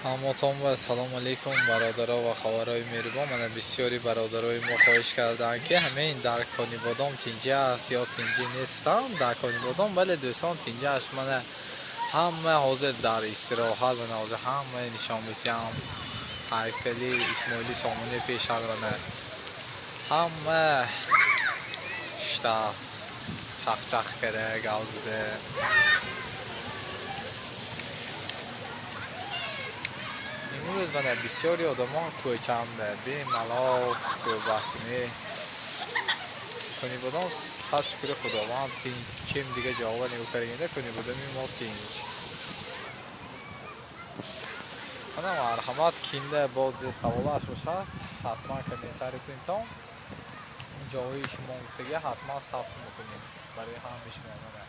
Ҳаматон ва салом алейкум, бародаро ва хоҳарои меҳрубон. Мана бисёри бародарои мо хоҳиш карданд, ки ҳамин дар Конибодом тинҷӣ аст ё тинҷӣ нестам. Дар Конибодом, бале, дӯстон, тинҷӣ аст. Мана ҳама ҳозир дар истироҳат. Мана ҳозир ҳама нишон медиҳам, ҳайкали Исмоили Сомонӣ пешанд. Мана ҳама шитааст, чахчах кара, гав зада. Имрӯз мана бисёри одамон кӯчанда бемалол суҳбат кунӣ. Конибодом, сад шукри Худованд, тинч. Чем дига ҷавоба нигоҳ кардагинда, Конибодоми мо тинч. Мана, марҳамат, кинда боз саволаш бошад, ҳатман комментарий кунедтон. Ҷои шумо гуфтага ҳатман сабт мекунем барои ҳамаи шумо. Мана.